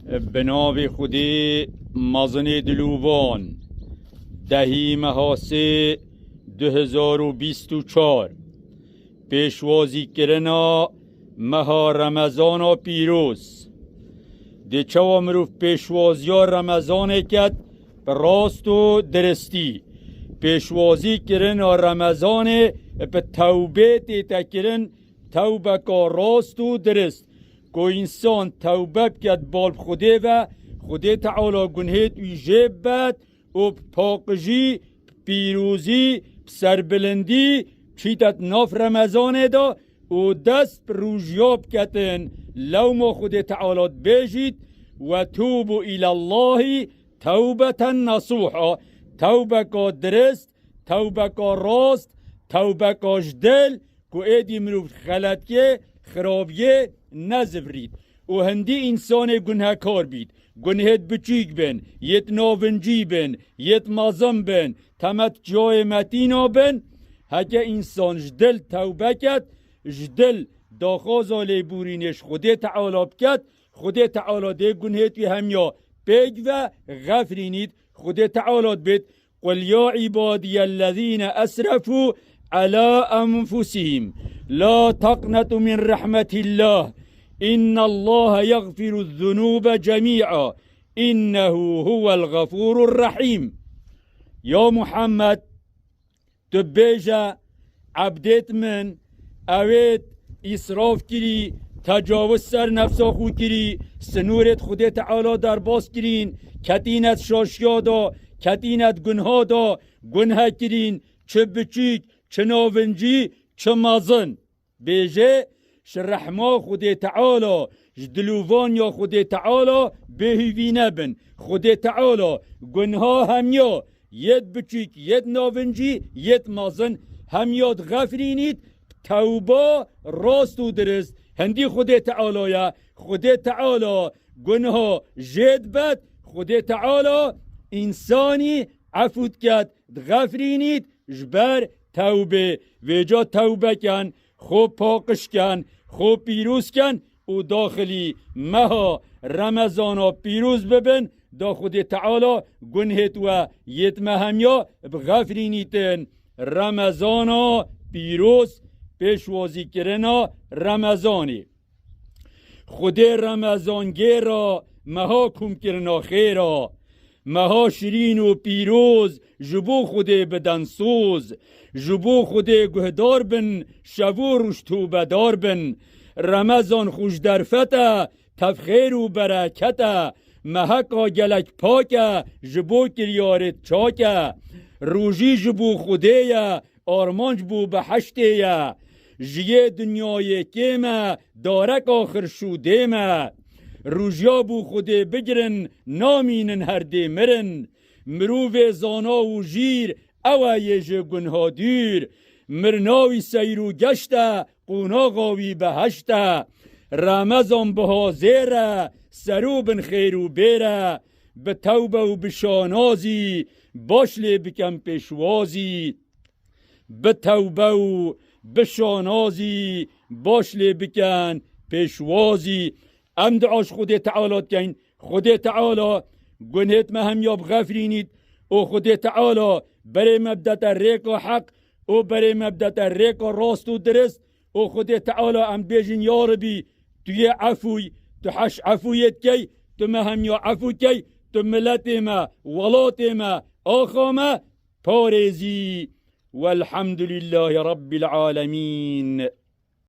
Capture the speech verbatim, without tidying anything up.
Bi navê Xwedê mezinê dilûvan, dehî meha sê du hezar û bîst û çar. Pêşwazîkirina meha Remezana pîroz. Dê çawa mirov pêşwaziya Remezanê ket bi rast û diristî? Pêşwazîkirina Remezanê bi tewbê tête kirin, tewbeka rast û dirist. Ku însan tewbe biket bal bi Xwedê ve, Xwedê Teala gunhêt wî jê bibet û bi paqijî, bi pîrozî, bi serbilindî çîtet nav Remezanê de û dest bi rûjiya biketin. Lewma Xwedê Teala dibêjît, "Ve tûbû îlellahî tewbeten nesûha." Tewbeka dirist, tewbeka rast, tewbeka ji dil, ku êdî mirov xeletiyê, xirabiyê nezivirît. Û hindî însanê gunhekar bît, gunhêt biçûk bin, yêt navincî bin, yêt mezin bin, temet ciyayê metîna bin, heke însan ji dil tewbe ket, ji dil daxwaza lêborînê ji Xwedê Teala biket, Xwedê Teala dê gunhêt wî hemiya pêk ve, xefrînît, Xwedê Teala dibêt, "قل يا عبادي الذين أسرفوا على أنفسهم لا تقنطوا من رحمة الله إن الله يغفر الذنوب جميعا إنه هو الغفور الرحيم." Ya Muhammed, tu bêje, "Ebdêt min, ewêt îsraf kirî, tecawiz ser nefsa xwe kirî, sinûrêt Xwedê Teala derbas kirîn, ketînet şaşiya da, ketînet gunha da, gunhe kirîn, çi biçûk, çi navincî, çi mezin." Bêje, ji rehma Xwedê Teala, ji dilûvaniya Xwedê Teala bêhîvî nebin. Xwedê Teala gunha hemiya, yêt biçûk, yêt navincî, yêt mezin, hemiya dixefrînît, tewba rast û dirist. Hindî Xwedê Teala ye. Xwedê Teala gunha jê dibet. Xwedê Teala însanî efû diket, dixefrînît ji ber tewbê. Vêca tewbe ken, xwe paqij ken, xwe pîroz ken û daxilî meha Remezana pîroz bibin, da Xwedê Teala gunhêt we yêt me hemiya bixefrînîtin. Remezana pîroz, pêşwazîkirina Remezanê. Xwedê Remezangê ra meha komkirina xêr a. Meha şirîn û pîroz ji bo Xwedê biden soz. Ji bo Xwedê guhdar bin, şev û roj tûbedar bin. Remezan xweş derfet e, tev xêr û bereket e. Meheka gelek pak e, ji bo kiryarêt çak e. Rojî ji bo Xwedê ye, armanc bo beheştê ye. Ji yê dinyayê kêm e, darek axir şûdê me. Rojiya bo Xwedê bigirin, namînin her dê mirin. Mirovê zana û jîr, ew e yê ji gunha dûr. Mirina wî seyr û geşt e, qonaxa wî beheşt e. Remezan biha zêr e, serû bin xêr û bêr e. Bi tewbe û bi şanazî, baş lê bikin pêşwazî. Bi tewbe û bi şanazî, baş lê bikin pêşwazî. Em dua ji Xwedê Teala dikeyn. Xwedê Teala gunhêt me hemiya bixefrînît û Xwedê Teala berê me bidete rêka heq û berê me bidete rêka rast û dirist û Xwedê Teala em bêjin, ya Rebî, tu yê efûy, tu heş efûyê dikey, tu me hemiya efû key, tu miletê me, welatê me, axa me parêzî. Welhamdulîllahî Rebbîl alemîn.